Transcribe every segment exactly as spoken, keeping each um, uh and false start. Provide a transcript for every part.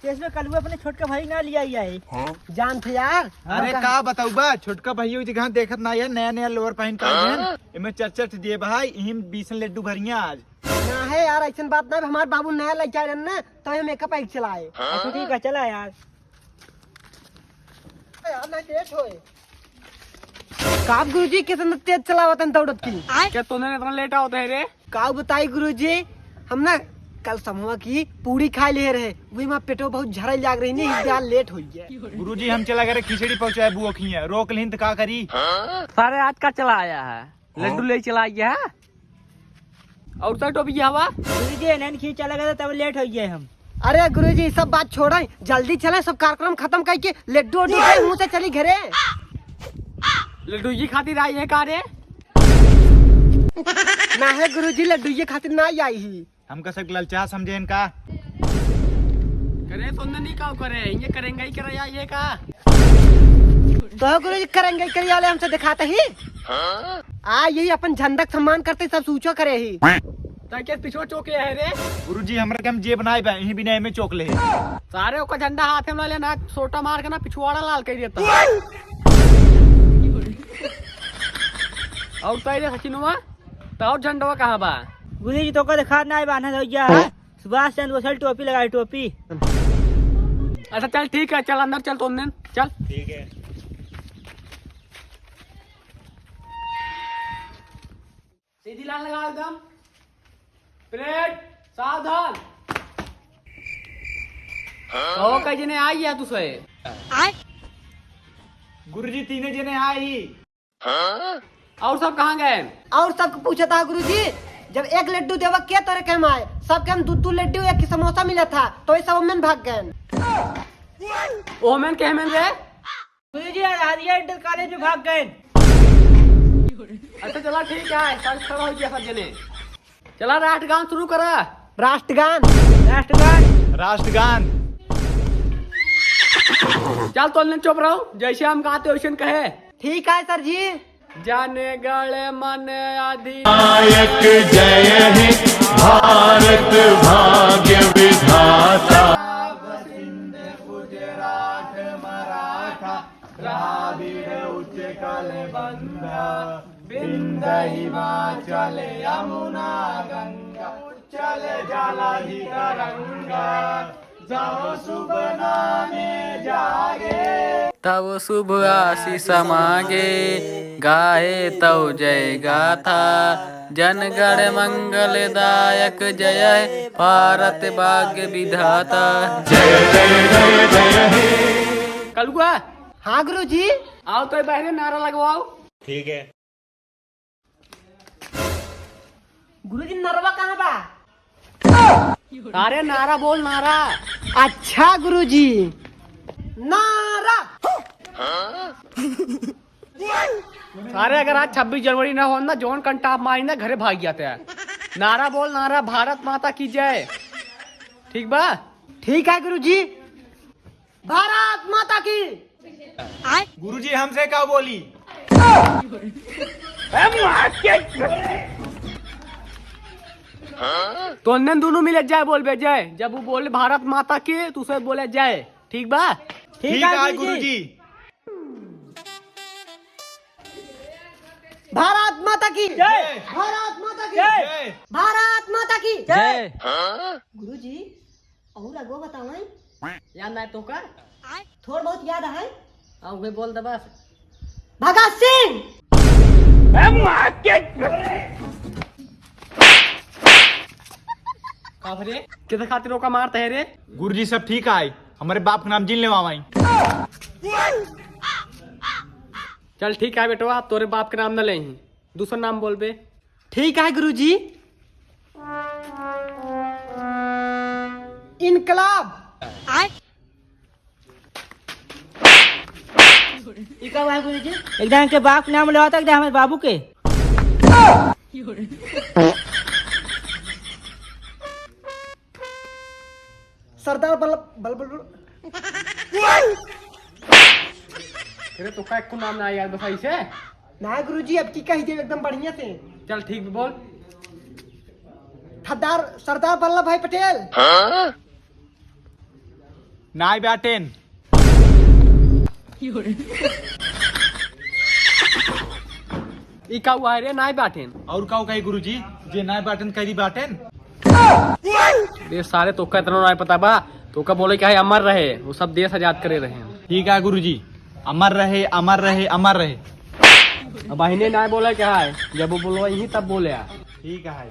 इसमें कलुआ अपने छोटका भाई ना लिया ही है। हाँ? जान थे यार। अरे का बताऊ बा, छोटका भाई जगह देखत ना यार, नया नया लोअर पहन के आए हैं। इमे चट चट दिए भाई, इहिम बीस लड्डू भरिया आज। ना है यार, ऐसन बात ना, हमार बाबू नया लइके आए ना, तो हम एक पैक चलाए। अच्छा ठीक है, चला यार। यार ना लेट होए। का गुरुजी, कितना तेज चलावत हैं दौड़त की? क्या तूने इतना लेट आवत है रे? का बताई गुरुजी, हम ना कल समूह की पूड़ी खाए ले रहे, वही मा पेटो बहुत झरल जाग रही, नहीं यार लेट हो गया। गुरुजी, हम चला करे खिचड़ी पहुँचाए बुआ खिया, रोक लिहिन त का करी? सारे आज का चला आया है, लड्डू ले चला आया है। और सर टोपी क्या हुआ? गुरुजी, नैन खींच चला गया, तब लेट हो गए हम। अरे गुरुजी, सब बात छोड़े, जल्दी चले, सब कार्यक्रम खत्म करके लड्डू उड्डू के मुंह से चली घरे। लड्डू जी खातिर आई है का रे? ना है गुरुजी, लड्डू ये खातिर ना आई ही। हमका सब ललचा समझे इनका। करे तो नहीं का करे, ये करेंगे ही करे या ये का? तो गुरुजी करेंगे ही करे वाले हमसे दिखाते ही। आ यही अपन झंडा के सम्मान करते सब सूचो करे ही। ताकि पिछुआ चौक ये है रे। गुरुजी, हमरा के हम जेब ना आइबा, यहीं बिना एमे चौक ले। सारे ओकर झंडा हाथ में ले ना, सोटा मार के ना पिछुआड़ा लाल कर देता। और तो रे सचिनवा, तो और झंडवा कहाँ बा? गुरुजी, तो का दिखात ना आइबा, ना भैया। सुभाष चंद्र बोस टोपी लगाई, टोपी। अच्छा चल ठीक है, चल अंदर चल, तो अंदर चल। ठीक है। सीधी लाइन लगाओ एकदम। परेड, सावधान। कहो कई जने आई है तुसे? गुरुजी, तीने जने आई। और सब कहाँ गए? और सबको पूछा था गुरुजी, जब एक लड्डू देवा के तोरे कहम आए, सबके हम दू दू लड्डू एक समोसा मिला था, तो ये सब ओमेन भाग गए। ओमेन के हमें रे? गुरुजी, आज हरिया इंटर कॉलेज में भाग गए। अच्छा चला ठीक है, कल खड़ा हो गया सब जने। चला राष्ट्रगान शुरू करा। राष्ट्रगान। राष्ट्रगान। राष्ट्रगान। चल तो चुप रहो, जैसे हम कहते वैसे कहे। ठीक है सर जी। जन गण मन अधि नायक जय हे भारत भाग्य विधाता। गुजरात मराठा द्राविड़ उच्चकल बंगा, विंध्य हिमाचल यमुना गंगा, उच्चल जलधि तरंगा, जव शुभ नामे जागे। तव शुभ आशीष मागे, गाए तव जय गाथा। जन गण मंगल दायक जय हे, भारत भाग्य विधाता। जय जय जय जय हे। कलुआ। हाँ गुरुजी। आओ तो बहरे नारा लगवाओ। ठीक है। गुरुजी, नरवा कहाँ बा? अरे नारा बोल, नारा। अच्छा गुरुजी, नारा। अरे अगर आज छब्बीस जनवरी ना हो ना, जौन कंटाप मारी ना, घरे भाग जाते हैं। नारा बोल, नारा, भारत माता की जय। ठीक बा? ठीक है गुरुजी। भारत माता की। गुरुजी, हमसे का बोली? तो उन्हें दोनों मिले जय बोल बे, जय। जब वो बोले भारत माता की, तो उसे बोले जय। ठीक बा? ठीक है गुरुजी। भारत माता की जय। भारत माता की जय। भारत माता की जय। गुरुजी, और अगो बतावें? याद ना है तोका? थोड़ बहुत याद है। हाँ, उहे बोल दे बस। भगत सिंह। का भरे? किस खातिर ओका मारत है रे? गुरुजी, सब ठीक आए, हमरे बाप के नाम जिन लेवावाई। चल ठीक है बेटवा, तोरे बाप के नाम न लेही, दूसर नाम बोलबे। ठीक है गुरुजी। इनकलाब। ई का हुआ है गुरुजी? एकदम के बाप के नाम लेवाता, एकदम हमारे बाबू के। सरदार बल्लभ, बल, बल, बल। अरे तो का एको नाम ना याद बस ऐसे? ना गुरुजी, अब की कही देब एकदम बढ़िया से। चल ठीक बा, बोल। सरदार, सरदार वल्लभ भाई पटेल। नाय बाटेन। ई का हुआ है रे, नाय बाटेन? और का कही गुरुजी, जे नाय बाटेन करी बाटेन। बे सारे, तोका इतना नाय पता बा? तोका बोले का है, अमर रहे, वो सब देश आजाद करे रहे। ठीक है गुरुजी, अमर रहे, अमर रहे, अमर रहे। अब अहिने नाय बोले का है, जब वो बोलवा यही तब बोले आ। ठीक है।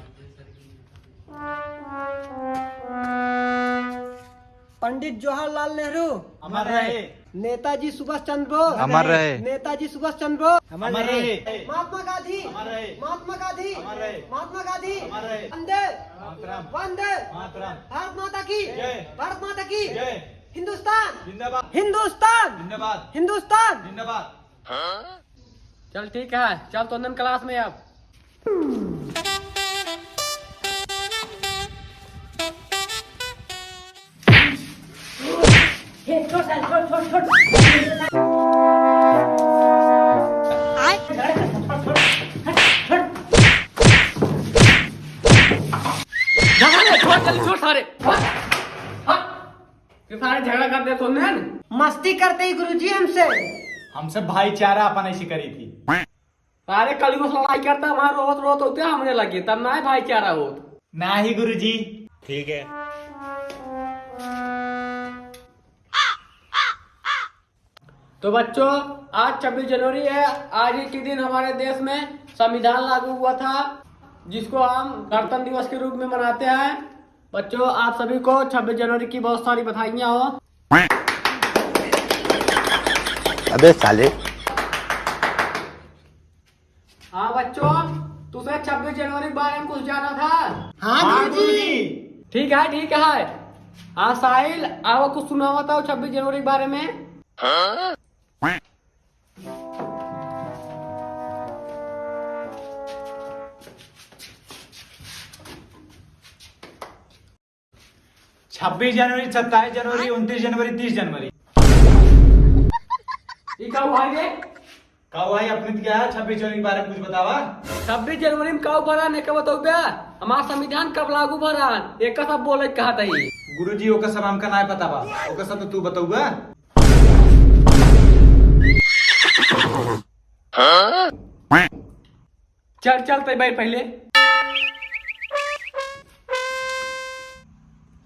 पंडित जवाहरलाल नेहरू। अमर रहे। नेताजी सुभाष चंद्र बोस। अमर रहे। नेताजी सुभाष चंद्र बोस। अमर रहे। महात्मा गांधी। अमर रहे। महात्मा गांधी। अमर रहे। महात्मा गांधी। अमर रहे। वंदे। मातरम। वंदे। मातरम। भारत माता की। जय। भारत माता की। जय। हिंदुस्तान। जिंदाबाद। हिंदुस्तान। जिंदाबाद। हिंदुस्तान। जिंदाबाद। चल ठीक है, चल तो नंदन class में अब। हे, छोड़ साले, छोड़, छोड़, छोड़। आय। छोड़, छोड़, छोड़, छोड़। जा साले, छोड़, जल्दी छोड़ सारे। हट, हट। ये सारे झगड़ा कर दे तो नैन। मस्ती करते ही गुरुजी हमसे। हमसे भाईचारा अपन ऐसी करी थी। सारे कलयुग से लड़ाई करता, वहाँ रोत रोत होते हमरे लगे, तब ना है भाईचारा होत। ना ही गुरुजी। ठीक है। तो बच्चों, आज छब्बीस जनवरी है। आज ही के दिन हमारे देश में संविधान लागू हुआ था, जिसको हम गणतंत्र दिवस के रूप में मनाते हैं। बच्चों, आप सभी को छब्बीस जनवरी की बहुत सारी बधाइयाँ हो। अबे साले। हाँ बच्चों, तुसे छब्बीस जनवरी के बारे में कुछ जाना था? हाँ हाँ गुरुजी। गुरुजी। ठीक है, ठीक है। हाँ साहिल, आओ कुछ सुनावा था छब्बीस जनवरी के बारे में। हाँ? छब्बीस जनवरी, सत्ताईस जनवरी, उनतीस जनवरी, तीस जनवरी। ई का हुआ रे? का हुआ है, अपने तो क्या है, छब्बीस जनवरी के बारे में कुछ बतावा। छब्बीस जनवरी में का हुआ रहा, ने का बताऊ बे? हमार संविधान कब लागू भा रहा, एक सब बोले कहा था ये। गुरुजी, ओकर सब हमका नाय पता बा, ओकर सब तो तू बतउबा। चल, चल, तै बैठ पहले।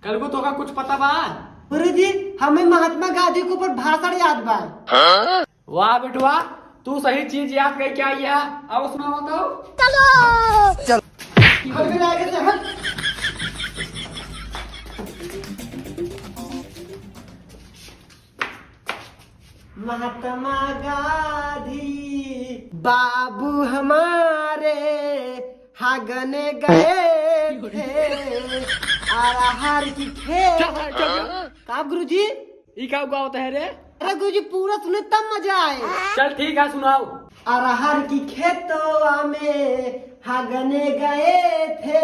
कलगू, तोका कुछ पता बा? गुरुजी, हमें महात्मा गांधी के ऊपर भाषण याद बा। वाह बेटवा, तू सही चीज याद करके आई है। अब सुनावा तो। चलो। चल। हट, मेरे आगे से हट। महात्मा गांधी बाबू हमारे हागने गए थे अरहर की खेत। चल, चल, चल, चल। का गुरुजी? ई का गावत है रे? अरे गुरुजी, पूरा सुने तब मजा आए। चल ठीक है, सुनाओ। अरहर की खेतवा में हागने गए थे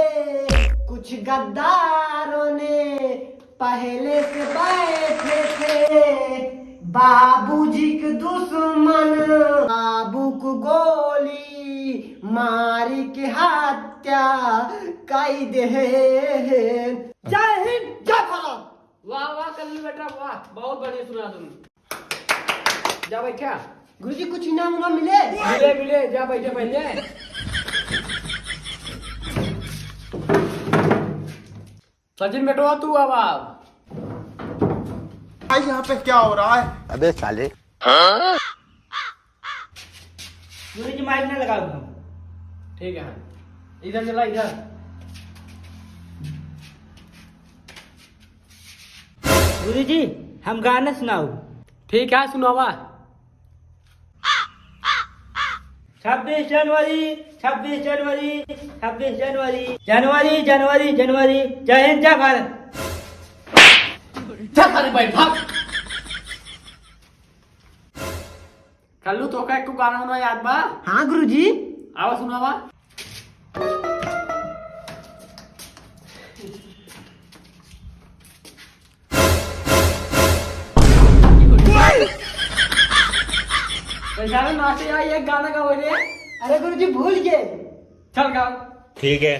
कुछ गद्दारों ने, पहले से बैठे थे बाबूजी के दुश्मन, बाबू को गोली मारी के हत्या कई दे। जय हिंद, जय भारत। वाह, वाह, कल्लू बेटा, वाह, बहुत बढ़िया सुना तुम। जा बैठा। गुरुजी, कुछ इनाम उनाम मिले? मिले, मिले, जा बैठा पहले। सचिन बेटवा, तू अब आ। भाई, यहाँ पे क्या हो रहा है? अबे साले। गुरुजी, mic ना लगाओ तुम। ठीक है, इधर चला, इधर। गुरुजी, हम गाना सुनाओ। ठीक है, सुनावा। छब्बीस जनवरी, छब्बीस जनवरी, छब्बीस जनवरी, जनवरी, जनवरी, जनवरी, जय हिंद, जय भारत। चल, अरे भाई, भाग। कल्लू, तोका एको गाना उना याद बा? हाँ गुरुजी। आवा सुनावा। पहचान मास्टर यार, एक गाना गाओ रे। अरे गुरुजी, भूल गए। चल गाओ। ठीक है।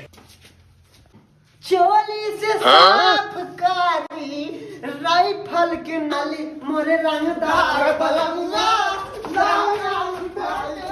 चोली से साफ कारी राइफल के नाली, मोरे रंगदार बलमुआ, लहंगा उठा ले।